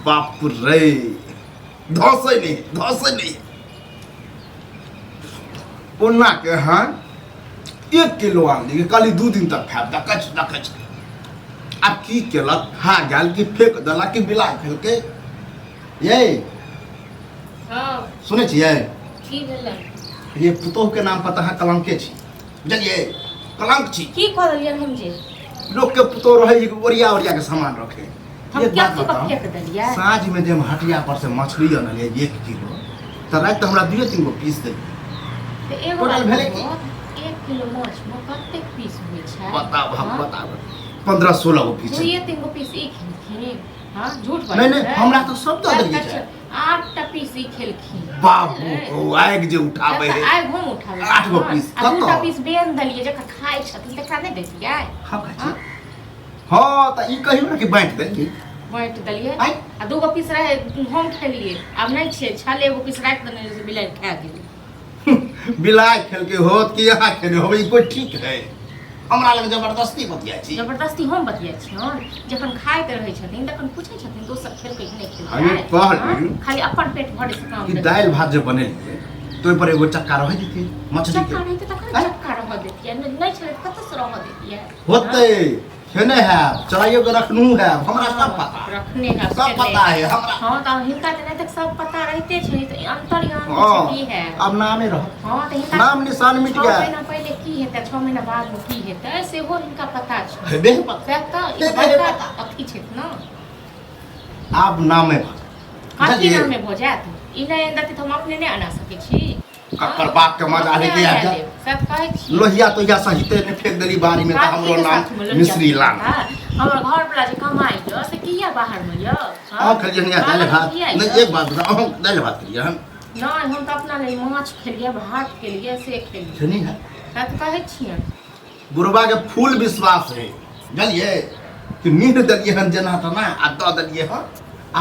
बाप रे धसै नहि धसै नहि ओना के हँ 1 किलो आनली, कहली 2 दिन तक खायब। देखै छी, देखै छी, आब की केलक, खा गेल कि फेंक देलक कि बिलाइ खेलकै ये? हँ। सुनै छियै? की भेलै? ये पुतोह के नाम पर तऽ अहाँ कलंके छी, बुझलियै? कलंक छी। की कऽ देलियनि हम जे? लोक के पुतोह रहै छै कि ओरिया ओरिया के सामान रखे। हम एक बात क्या बताउ, फेंक देलियै? साँझ में जे हम हटिया पर से मछली अनलियै 1 किलो, तऽ राति हमरा दुए तीन गो पीस देलियै। तऽ एगो टोटल बात भेलै की? कहू, 1 किलो माछ मे कतेक पीस होइ छै? बताब हम? हँ? बताब, 15-16 गो पीस। दुइये तीन गो पीस ई खेलखिन? हँ, झूठ नहि। बाजै नहि। छै। हमरा तऽ सब दऽ देलियै छै। आठटा पीस ई खेलखिन। बाबू हो, आगि जे उठाबै है। आगि हम उठाबै? आठ गो पीस आ दूटा कतऽ? पीस बेन देलियै, जकर खाइ छथिन तकरा नहि देलियै? हम खाइ छी। हँ, तऽ ई कहियौ ने कि बाँटि देलियै। बाँटि देलियै। आँय? आ दूगो पीस रहै, हम खेलियै, आब नहि छै। छल एगो पीस राखि देने रहियै, से बिलाड़ि खा गेलै। बिलाइ खेलके होत कि यहाँ खेने होबै, ई कोई ठीक है? हमरा लग जबरदस्ती बतिया छी। जबरदस्ती हम बतिया छियन? जखन खाइत रहै छथिन तखन पूछै छथिन दोसर खेलकै कि नहि खेलकै? हमे कहली हँ? खाली अपन पेट भरे से काम कि रहै। दालि भात जे बनेलियै तो ओहि पर एगो चक्का रहै देतियै मछली चक्का के। रहतै तखन आँय? चक्का रहऽ देतियै, नहि नहि छलै तऽ कतऽसँ रहऽ देतियै? होतै, खेने हैब, चलाइयो के रखनू हैब, हमरा सब पता। रखने है। सब पता है हमरा। हँ, तऽ हिनका तऽ नहि तक सब पता रहिते छै, तऽ अंतर्यामी छै की है। आब नामे रह। हँ, तऽ हिनका नाम निशान मिट 6 गया। महीना पहिले की हेतै, 6 महीना बाद में की हेतै, सेहो हिनका पता छै। हेबे है पता। सएह तऽ ई हेबे है बड़का पता। अथी छै ने। आब नामे भऽ जायत। कथी? बुझलियै? नामे भऽ जायत? ई नहि देतै तऽ हम अपने नहि अना सकै छी? ककर बाप के मजा अपने लेके अना आबि लेब, सएह तऽ कहै छी। लोहिया तोहिया सहिते ने फेंक देली बाड़ी में, तऽ हमरो कथीके नाम साथमे लोहिया मिश्री लाल। हाँ, हमर घरवला जे कमाइ यऽ से किया बाहरमे यऽ? हाँ? अहाँ खेलियै हन दालि भात? किया नहि। यऽ? एक बात बताउ, अहाँ दालि भात खेलियै हन? नहि, हम तऽ अपना लेल माछ खेलियै, भात खेलियै, से खेलियै। खेनी है। सएह तऽ कहै छियै। बुढ़बा के फुल विश्वास है, बुझलियै कि मीट देलियै हन जेना तेना आ दऽ देलियै हन,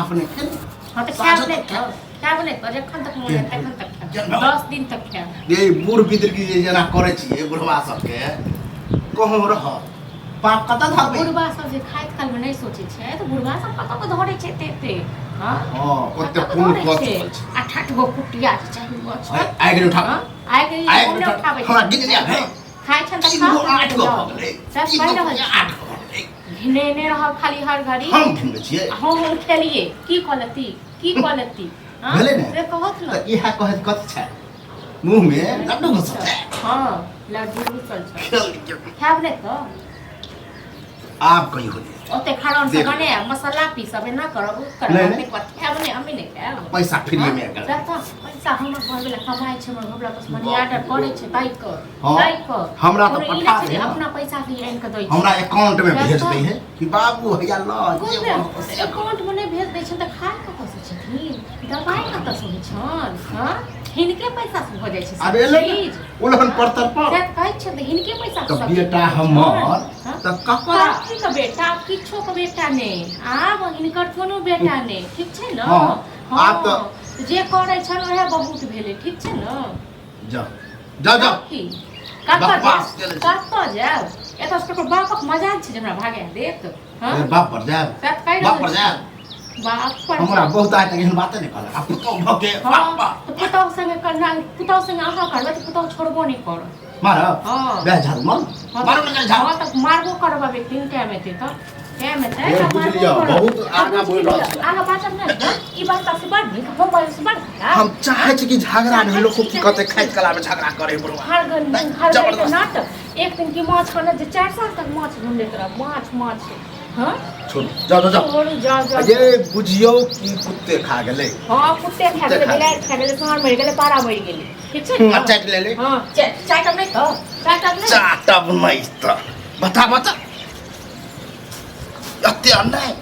अपने खेली। हँ, तऽ साँझो खायब नहि तक तऽ खायब नहि तऽ जखन तक मोन हैत तखन तक खायब। जेना- 10 दिन तक खायब। ये बूढ़ बिदुरकी जे जेना करै छियै बुढ़वा सबके, कहूँ रह पाप कतऽ धरबै? बुढ़बा सब जे खाइत कालमे नहि सोचै छै तऽ बुढ़बा सब कतऽ के धरै छै एते एते? हँ? हँ, ओते कतऽ के पुण्य धरै कऽ छै? चुकल छै। आठ आठ गो कुटिया जे चाही माछ। आइ गेल उठा। हँ? आइ गेल। आइ हम नहि उठा। उठाबै हमरा छी। गिन लिया भाइ। खाइ छनि तऽ तीन खाउ, गो आठ गो जाउ। भऽ गेलै। सब तीन कहि गो रहल छी। आठ गो भऽ गेलै। घिनेने रहब खाली हर घड़ी। हम घिनबै छियै? हम खेलियै की कऽ लेती, की कऽ लेती? हँ? भेलै ने? से कहत ने। तऽ इएह कहैत कथी छै, मुँहमे लड्डू घुसल छै। हँ, लड्डू घुसल छै। खेल लियौ। खायब नहि तऽ? आब कहियो नहि। ओते खरौन से देख। बनायब, मसाला पीसब, एना करब, ओ करब। नहि, ओते नहि। बात खायब नहि, हमे नहि खायब। पैसा फ्रीमे हँ, गेल। सएह तऽ, पैसा हमर घरवला कमाइ छै, हमर घरवला बस मनी ऑर्डर करै छै ताहि कऽ हँ, ताहि कऽ। हमरा तऽ कोनो ई पठा नहि छै दे जे ने। अपना पैसा से आनि कऽ दै छै। हमरा अकाउंट में सएह भेज तऽ। दै है कि बाबू हैया ल कोन जे ने मन हो से कर। अकाउंट मे नहि भेज दै छनि तऽ खाय कतऽ से छथिन, दवाइ कतऽ से होइ छनि? हँ, हिनके पैसा से भऽ जाइ छै आब सब एलै ने चीज। उलहन परतर पर। सएह तऽ कहै छियनि, तऽ हिनके पैसा से तऽ सब चीज बेटा होइ छनि। हमर हँ? तऽ ककर? कथी के बेटा? आब किछो के बेटा नहि, आब हिनकर कोनो बेटा नहि, ठीक छै ने? हँ, आब तऽ जे करै छनि वएह बहुत भेलै, ठीक छै ने? जा जा जा। की कतऽ बकवास जायब? केने छै। कतऽ जायब? एतऽ से ककरो बापक मजाल छै जे हमरा भागा देत? हँ? बाप पर जायब। सएह तऽ कहि बाप रहल पर छी। जायब। बाप पर हमरा जायब। बहुत आइ तक एहन बाते नहि कहलक आ पुतोह भऽ के हँ, बाप बाप। तऽ पुतहु संगे करना, पुतहु संगे अहाँ करबै तऽ पुतहु छोड़बो नहि करत। मारब। हँ। बे झाड़ू मारू। हँ। मारू ने झाड़ू। हँ, तऽ मारबो करब, आब एक दिन टाइम एतै तऽ टाइम एतै ये तऽ बुझि मारबो लिअ, करब। बहुत आ आगाँ बुझि बढ़ि रहल लिअ, छी। आगाँ बाजब नहि ने, ई बात तऽ से बड़ नीक, हम बाजब से बड़ खराब। हम चाहै छी कि झगड़ा नहि, लोक की कहतै, खाइत कला में झगड़ा करे बुढ़वा। हर घर नहि, हर घर के जबरदस्त। नाटक। एक दिन की माछ खाना जे 4 साल तक माछ ढूंढैत रहब, माछ माछ। हाँ। छोड़ू, जाओ जाओ जाओ। छोड़ू, जाओ जाओ। ये बुझियौ कि कुत्ते खा गेलै। हाँ, कुत्ते खा कुत्ते गेलै, खा बिलाड़ि खा गेलै, साँढ़ मरि गेलै, पारा मरि गेलै, ठीक छै ने? चाटि लेलै। हाँ, चाटब नहि तऽ? चाटब नहि? चाटब नहि तऽ बता बता, एते अन्याय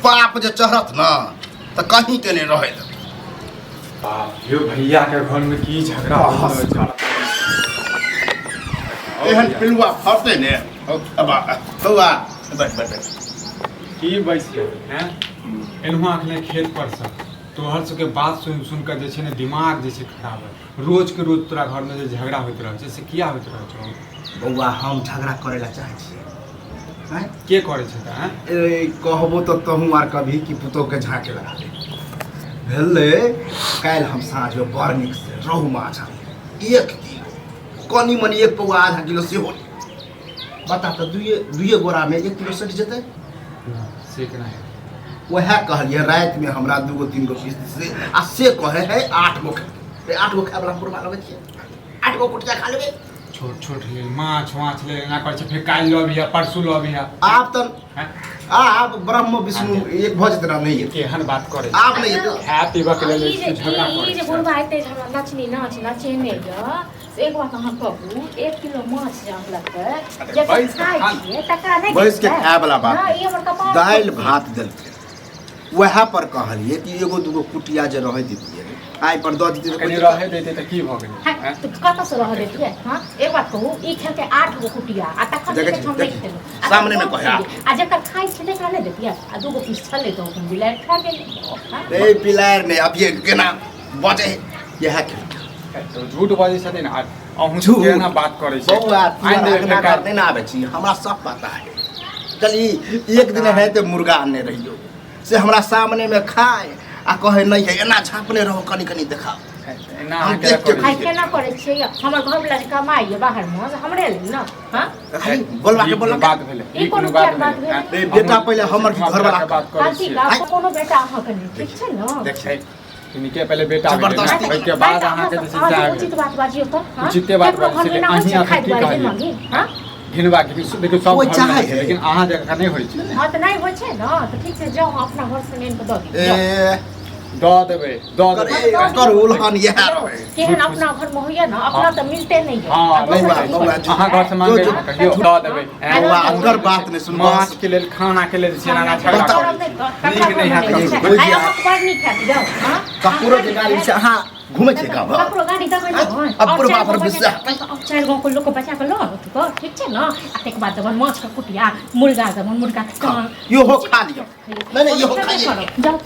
पाप जे चढ़त ने तऽ कहीं के नहि रहै देत। बाप यो, भैया के घर में की झगड़ा हो रहल छै। एहन पिलुआ फड़तै ने। अब बौआ, बैठ बैठ बैठ। की बैस हैं? एलहुँ अखने खेत पर से। तोहर सबके बात सुनि सुनि कऽ जे छै ने दिमाग जे छै खराब है। रोज के रोज तोरा घर में जे झगड़ा होइत रहै छै से किया होइत रहै छौ? बौआ, हम झगड़ा करै लए चाहै छियै? आँय? के करै छै तऽ आँय? ए, कहबो तऽ तहूँ आर कभी कि पुतोहके झाँके लगा दे। भेलै काल्हि हम साँझमे बड़ नीकसँ रोहु माछ आनलियै 1 किलो, कनि मनि एक पौआ आधा किलो सेहो नहि। बता तऽ, दुइए दुइए गोरामे 1 किलो सटि जेतै? से केना हेतै? वएह कहलियै, रातिमे हमरा दूगो तीन गो पीस से आ से कहै है 8 गो खेबै। 8 गो खायवला बुढ़बा लगै छियै? 8 गो कुटिया खा लेबै? छोट छोट लेल माछ वाछ लेल एना करै छै, फेर काल्हि लऽ अबिह, परसू लऽ अबिह। आब तऽ हैं? आब ब्रह्म विष्णु एक भऽ जेतै ना, नहि एतै। केहन बात करै छै? आब नहि एतै। खाय पीबऽ के लेल ई जे झगड़ा ई करै जे छै। बुढ़बा एते जे हमरा नचनी नाच नचेने यऽ, से एक बात अहाँ कहू, 1 किलो माछ जे अनलकै, जकर बैस कऽ खाइ खा। छियै तकरा नहि बैस के देतै? खाय वाला बात। नहि, ई हमर कपार दालि फोड़तै। भात देलकै, वएह पर कहलियै कि एगो दूगो कुटिया जे रहै दितियै, आइ पर दऽ दितियै तऽ कनि कोइ दिक्कत। रहै दैतै तऽ की भऽ गेलै? हैं, हैं? तऽ कतऽसँ रहऽ देतियै? हँ, एक बात कहू, ई खेलकै 8 गो कुटिया आ तखन देखै देखै छी, हम नहि देखी। खेलहुँ आ सामनेमे तखन कहै आ। खेलियै। आ जकर खाइ छै तकरा नहि देतियै? आ दूगो पीस छलै तऽ ओ बिलाड़ि खा गेलै, हँ? रे बिलाड़ि नहि, अभिये केना बजै है, इएह खेलकै। तऽ झूठ बजै छथिन आ अहूँ झूठ। केना बात करै छै? बौआ, तू आनि देबै आर फेर अगना काल्हि। नहि ने आबै छी, हमरा सब पता है। चली, एक दिन है तऽ मुर्गा आनने रहियो, से हमरा सामनेमे खाय आ कहै नहि है, एना झाँपने रहो, कनि कनि देखाओ। एना हम अहाँ देख के केना करै आइ छियै? केना करै छियै? हमर घरवला जे कमाइए बाहरमे से हमरे लेल ने, हँ? खाली बोलबा के ई बोलबा कोनो बात भेलै? ई ई कोनो कोनो बात बात भेलै? भेलै? ए, बेटा पहिले हमर की अहूँ घरवला के बात करै कार्तिक छियै? आब कोनो बेटा अहाँके नहि, ठीक छै ने? देख छै, हिनके पहिले बेटा भेलै ने, जबरदस्ती। ओहिके बाद अहाँके जे छै अहाँ से जे आबि उचित बात बाजियौ तऽ, हँ? उचिते बात केकरो बाजै घरमे छियै। एना होइ अहीं छै अखन खाइ की दुआरे कहलियै? मांगी, हँ? घिनबा के देखियौ, सब कोइ घरमे चाहै होइ छै, है। लेकिन अहाँ जकाँ नहि होइ छै। हँ, तऽ नहि होइ छै ने तऽ ठीक छै, जाउ अपना घर से आनि कऽ दऽ दियौ, जाउ। ए दऽ देबै, दऽ देबै। करे कर उलहन इएह रहै। केहन अपना घर में होइए ना, अपना तऽ मिलते नहीं है। हँ, आ नहि दोसर मिलै की छै। बौआ, करी? अहाँ घर से मांगे जो- ने कहियो दऽ देबै। हँ, बौआ, हँ, ओकर बात नहि सुन। माछ के लेल, खाना के लेल छै एना झगड़ा बताउ। करै करब नहि छै। तऽ नीक ककरा नहि घरमे हैत नहि ककरो। छै। आइ अहाँके बड़ नीक हैत, जाउ, हँ? ककरो के गाड़ी से अहाँ घुमै छियै गाँव? ककरो गाड़ी दबै ने, हँ। अब और बुढ़बा चारि पर गो विश्वास। और चारि गाँव के लोक के बचा कऽ लऽ आउ तऽ ठीक छै ने। आ ताहिके बाद देबनि माछ के कुटिया, मुर्गा देबनि, मुर्गा के कान। इहो खा लिअ। नहि, नहि, इहो खाइए। जाउ।